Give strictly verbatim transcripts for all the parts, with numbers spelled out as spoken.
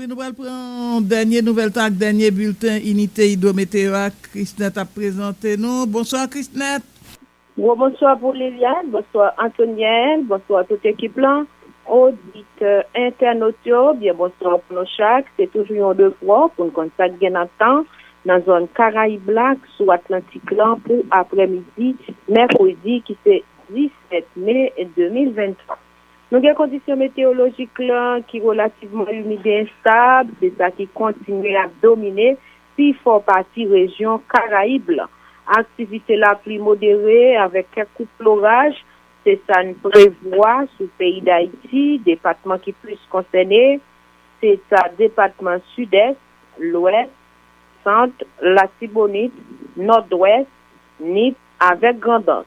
Wi, nou pral pran dènye nouvèl tan ak dènye bilten Inite Idwometeo a Krisnèt ap prezante nou. Bonswa, Krisnèt. Gwo bonswa pou Liliane, bonswa Antoniel, bonswa tout ekip lan, oditè, entènot yo, byen bonswa pou nou chak. Se toujou yon devwa pou n konn sa k gen nan tan nan zòn Karayib la, sou Atlantik lan, pou aprèmidi mèkredi ki se disèt me de mil venntwa. Nou gen kondisyon meteyolojik lan ki relativman imid e enstab, se sa ki kontinye ap domine pifò pati rejyon Karayib lan. Aktivite lapli modere avèk kèk koup loraj, se sa n prevwa sou peyi Dayiti. Depatman ki plis konsène, se sa depatman Sidès, Lwès, Sant, Latibonit, Nòdwès, Nip avèk Grandans.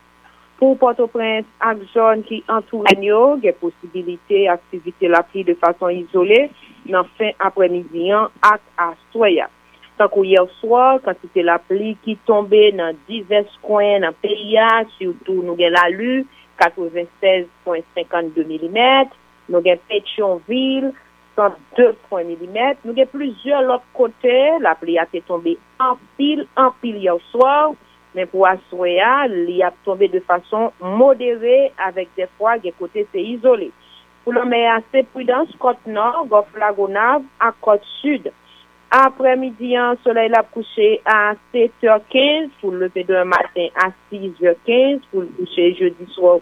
Pou Pòtoprens ak zòn ki antoure n yo, gen posibilite aktivite lapli de fason izole nan fen aprèmidi an ak aswè a. Tankou yèswa, kantite lapli ki tonbe nan divès kwen nan peyi a, sitou nou gen Lali, katrevennsèz pwen senkannde milimèt, nou gen Petyonvil, san de pwen milimèt. Nou gen plizyè lòt kote lapli a te tonbe anpil, anpil yèswa, men pou aswè a, li ap tonbe de fason modere avèk dèfwa gen kote se izole. Pou lanmè a, se pridans, kòt nò, Gòf Lagonav ak kòt sid. Aprèmidi an, solèy la ap kouche a sèt è kenz pou l leve demen maten a sis è kenz, pou l kouche jedi swa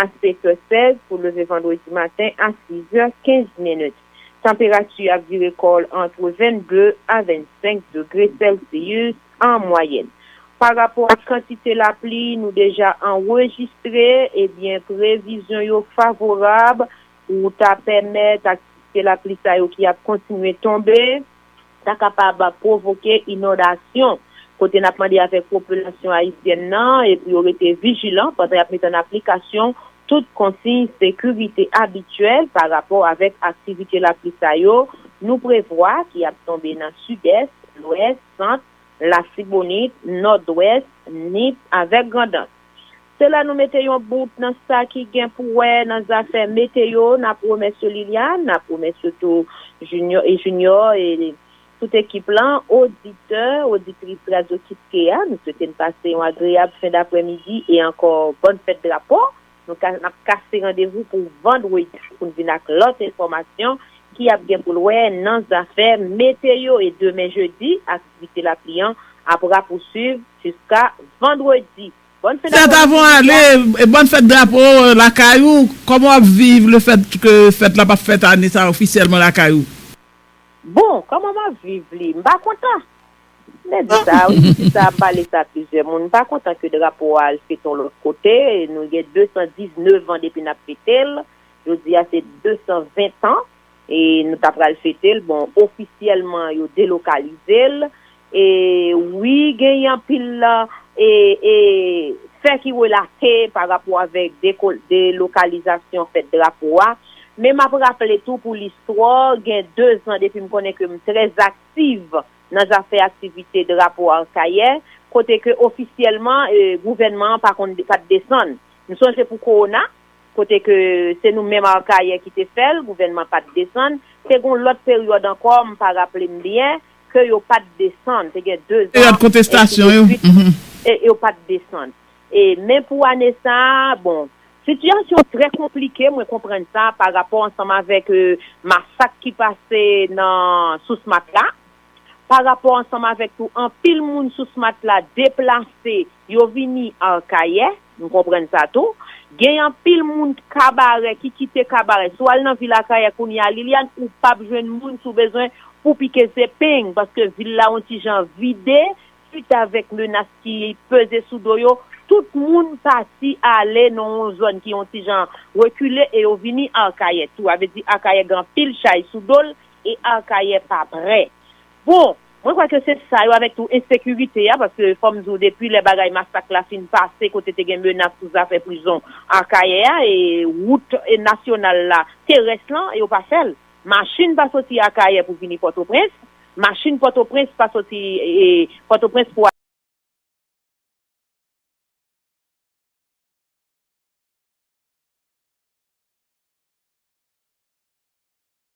a sèt è sèz, pou l leve vandredi maten a sis è kenz minit. Tanperati ap vire kò l ant vennde a vennsenk degre Celsius an mwayèn. Pa rapò ak kantite lapli nou deja anrejistre, ebyen, previzyon yo favorab pou ta pèmèt aktivite lapli sa yo ki ap kontinye tonbe ta kapab pwovoke inondasyon, kote n ap mande avèk popilasyon ayisyèn nan e pou yo rete vijilan pandan y ap mete an aplikasyon tout konsiy sekirite abityèl pa rapò avèk aktivite lapli sa yo nou prevwa ki ap tonbe nan Sidès, Lwès, Sant, Latibonit, Nòdwès, Nip avèk Grandans. Se la nou mete yon bout nan sa ki gen pou wè nan zafè meteyo. N ap remèsye Liliane, n ap remèsye tou Junior e Junior e tout ekip lan, oditè, oditris Radyo Kit Ke a. Nou swete n pase yon agreyab fen daprèmidi e ankò bòn fèt drapo. Nou ka, n ap kase randevou pou vandredi pou n vin ak lòt enfòmasyon ki ap gen pou l wè nan zafè meteyo. E demen jedi, aktivite lapli an ap rapousuiv jiska vandredi. Bòn fen Sèt daprèmidi, avan ale, e bòn fèt drapo lakay ou, kòman w ap viv lefèt ke fèt la p ap fèt ane sa a ofisyèlman lakay ou? Bon, kòman m ap viv li? M pa kontan. Mwen di sa, wi, m di sa, m pale sa plizyè moun. M pa kontan ke drapo a al fete yon lòt kote. Nou gen de san diznèf an depi n ap fete l. Jodi a se de san ven tan. E nou ta pral fete l. Bon, ofisyèlman, yo delokalize l. E wi, genyen anpil, e, e, fè ki relate pa rapò avèk deko-, delokalizasyon fèt drapo a. Men m ap raple tou pou listwa, gen de zan depi m konnen ke m trè aktiv nan zafè aktivite drapo Akayè, kote ke ofisyèlman, e, gouvènman an pa konn, pa t desann. M sonje pou kowona, kote ke se nou menm Akayè ki te fè l, gouvènman pa t desann. Te gen yon lòt peryòd ankò, m pa raple m byen, ke yo pa t desann. Te gen de zan, Peryòd kontestasyon yo. Ensidisit. Mhm. E yo pa t desann. E, men pou ane sa a, bon, sitiyasyon trè konplike, mwen konprann sa pa rapò ansanm avèk, e, masak ki pase nan Sous Matla, pa rapò ansanm avèk tou anpil moun Sous Matla deplase, yo vini Akayè, m konprann sa tou. Gen anpil moun Kabarè ki kite Kabarè. Si w al nan vil Akayè kounye a, Liliane, ou p ap jwenn moun si w bezwen pou pike zepeng, paske vil la yon ti jan vide, swit avèk menas ki peze sou do yo, tout moun pati ale nan yon zòn ki yon ti jan rekile e yo vini Akayè tou. Sa vle di Akayè gen anpil chay sou do l e Akayè pa prè. Bon, mwen kwè ke se sa yo avèk tou ensekirite a, paske fò m di w depi lè bagay masak la fin pase kote te gen menas sou zafè prizon Akayè a, e wout, e nasyonal la, terès lan, yo pa fè l. Machin pa soti Akayè pou vini Pòtoprens, machin Pòtoprens pa soti, e, Pòtoprens pou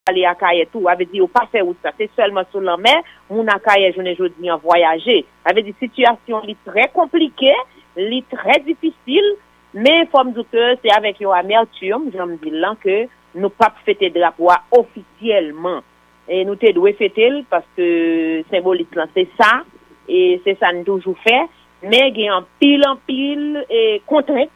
ale Akayè tou. Sa vle di yo pa fè wout sa. Se sèlman sou lanmè, moun Akayè jounen jodi an vwayaje. Sa vle di sitiyasyon li trè konplike, li trè difisil, men fò m di w ke se avèk yon amètim, jan m di l lan, ke nou p ap fete drapo a ofisyèlman. E nou te dwe fete l paske senbolis lan se sa, e se sa n toujou fè. Men gen anpil, anpil e, kontrent.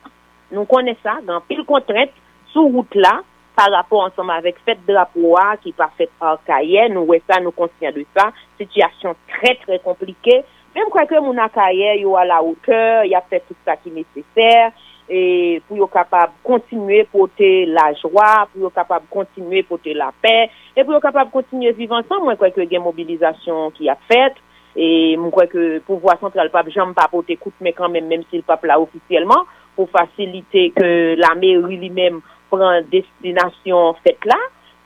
Nou konnen sa, gen anpil kontrent sou wout la pa rapò ansanm avèk fèt drapo a ki pa fèt Akayè. Nou wè sa, nou konsyan de sa. Sitiyasyon trè, trè konplike. Men m kwè ke moun Akayè yo alawotè, y ap fè tout sa ki nesesè e pou yo kapab kontinye pote lajwa, pou yo kapab kontinye pote lapè, e pou yo kapab kontinye viv ansanm. Mwen kwè ke gen mobilizasyon ki ap fèt, e mwen kwè ke pouvwa santral p ap janm pa pote kout men kanmenm, menm si l p ap la ofisyèlman, pou fasilite ke lameri li menm pran destinasyon fèt la.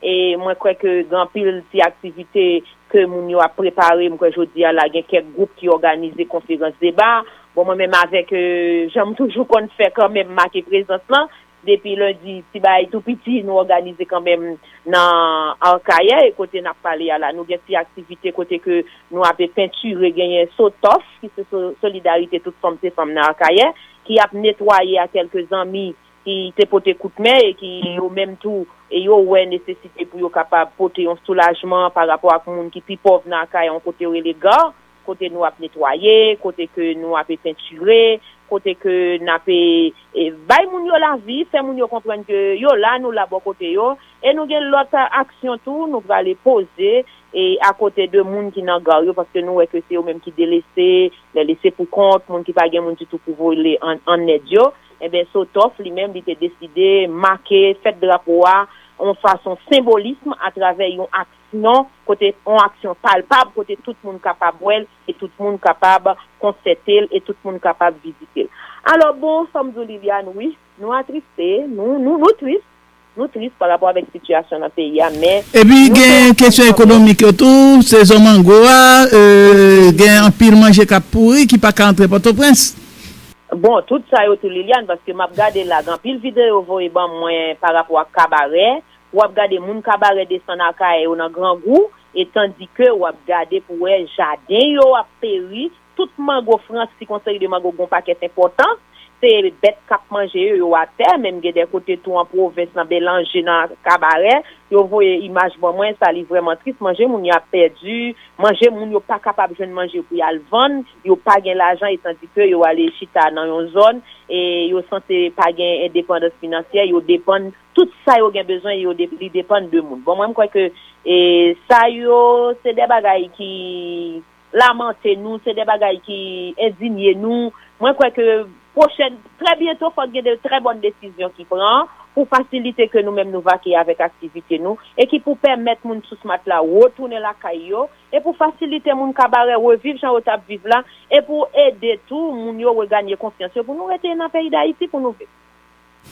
E mwen kwè ke gen anpil ti aktivite ke moun yo ap prepare. M kwè jodi a la, gen kèk gwoup ki òganize konferans deba. Bon, mwen menm avèk, e, jan m toujou konn fè kanmenm, make prezans lan. Depi lendi, ti bagay tou piti, nou òganize kanmenm nan Akayè, e kote n ap pale a la. Nou gen ti aktivite kote ke nou ape pentire, genyen Sotòf, ki se so-, Solidarite Tout Fanm Se Fanm nan Akayè, ki ap netwaye a kèlke zanmi ki te pote kout men e ki yo menm tou, e yo wè nesesite pou yo kapab pote yon soulajman pa rapò ak moun ki pi pòv nan Akayè, yon kote yo rele Gar, kote nou ap netwaye, kote ke nou ape pentire, kote ke n ape, e, bay moun yo lavi, fè moun yo konprann ke yo la, nou la bò kote yo, e nou gen lòt aksyon tou, nou prale poze, e akote de moun ki nan Gar yo, paske nou wè ke se yo menm ki delese, lè lese pou kont, moun ki pa gen moun ditou pou vole an, an èd yo. Enben, Sotòf, li menm, li te deside make fèt drapo a yon fason senbolism atravè yon aksyon, kote yon aksyon palpab, kote tout moun kapab wè l, e tout moun kapab konstate l, e tout moun kapab vizite l. Alò, bon, fò m di w, Liliane, wi, nou atriste, nou, nou, nou tris, nou tris pa rapò avèk sitiyasyon nan peyi a, men Epi nou gen kesyon ekonomik yo tou, sezon mango a, e, gen anpil manje k ap pouri ki pa ka antre Pòtoprens. Bon, tout sa yo tou, Liliane, paske m ap gade la, gen anpil videyo voye ban mwen pa rapò ak kabarè. W ap gade moun kabarè desann Akayè yo nan grangou, e tandike w ap gade pou wè jaden yo ap peri, tout mango Frans, ki gon seri de mango, gon pakèt enpòtan, se bèt k ap manje yo, yo atè, menm gen de kote tou an pwovens, nan Belanje, nan kabarè, yo voye imaj ban mwen, sa li vrèman tris, manje moun yo ap pèdi, manje moun yo pa kapab jwenn manje pou y al vann, yo pa gen lajan, e tandike yo ale chita nan yon zòn, e yo sanse pa gen endepandans finansyè, yo depann, tout sa yo gen bezwen, yo de-, li depann de moun. Bon, mwen, m kwè ke, e, sa yo, se de bagay ki lamante nou, se de bagay ki endinye nou. Mwen kwè ke pwochèn, trè byento, fòk gen de trè bòn desizyon ki pran pou fasilite ke nou menm nou vake avèk aktivite nou e ki pou pèmèt moun Sous Matla retounen lakay yo e pou fasilite moun Kabarè reviv jan yo t ap viv la e pou ede tou moun yo reganye konfyans yo pou nou rete nan peyi Dayiti pou nou viv.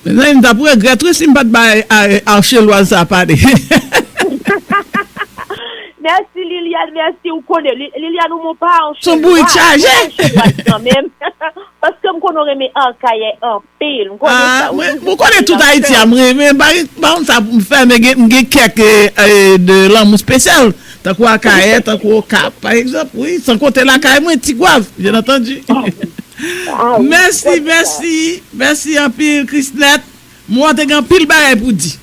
Mezanmi, m t ap regrèt wi si m pa t bay a- Archelwa sa pale. Mèsi Liliane, mèsi. Ou konnen, Li- Liliane, ou mon pa Son bourik chaje. Archelwa kanmenm. Paske m konnen w renmen Akayè anpil. M konnen Ah, sa. Ou mwen, toujou mwen konnen tout Ayiti a, mwen renmen. Pa, pa konn sa pou m fè, men gen, m gen kèk eh, eh, de lanmou espesyal. Tankou Akayè, tankou Okap, pa egzanp, wi. San konte lakay mwen, Tigwav, byen antandi. Ah, wi, mèsi, mèsi, mèsi anpil, Krisnèt. Mwen te gen anpil bagay pou di.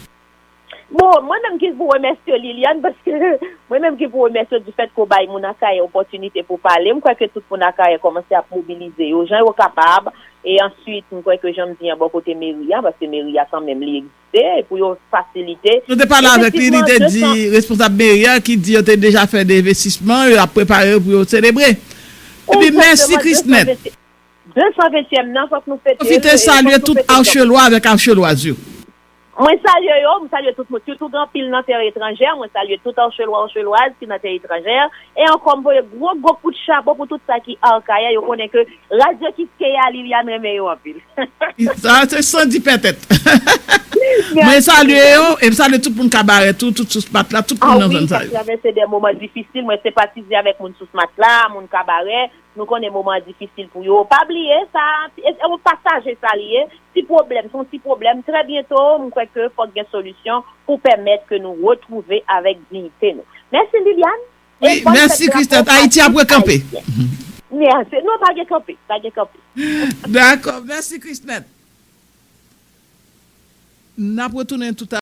Bon, mwen menm ki pou remèsye Liliane, paske mwen menm ki pou remèsye di fèt ke w bay moun Akayè opòtinite pou pale. M kwè ke tout moun Akayè kòmanse ap mobilize yo, jan yo kapab. E answit, m kwè ke jan m di an bò kote meri a, paske meri a kanmenm li egziste, e pou yo fasilite. Nou te pale avèk li, li te di responsab meri a ki di yo te deja fè de envestisman, yo ap prepare yo pou yo selebre. Epi mèsi Krisnèt. De san ventyèm nan, fòk nou fete l. Pwofite salye tout Archelwa avèk Archelwaz yo. Mwen salye yo, mwen salye tout moun. Sitou gen anpil nan tè etranjè, mwen salye tout Archelwa, Archelwaz ki nan tè etranjè. E ankò, m voye gwo, gwo kout chapo pou tout sa ki Akayè. Yo konnen ke Radyo Kiskeya, Liliane renmen yo anpil. Sa, se san di pètèt. Mwen salye yo, e m salye tout moun Kabarè tou, tout Sous Matla, tout moun nan zòn sa yo. Ah wi, k ap travèse de moman difisil. Mwen senpatize avèk moun Sous Matla, moun Kabarè. Nou konnen moman an difisil pou yo. Pa bliye sa, e, e yon pasaje sa li ye. Ti pwoblèm, se yon ti pwoblèm. Trè byento, m kwè ke fòk gen solisyon pou pèmèt ke nou retwouve avèk diyite nou. Mèsi Liliane. E Wi, mèsi Christelle. Ayiti ap rekanpe. Mèsi. Non, pa gen kanpe, pa gen kanpe. Dakò, mèsi Christelle. N ap retounen tout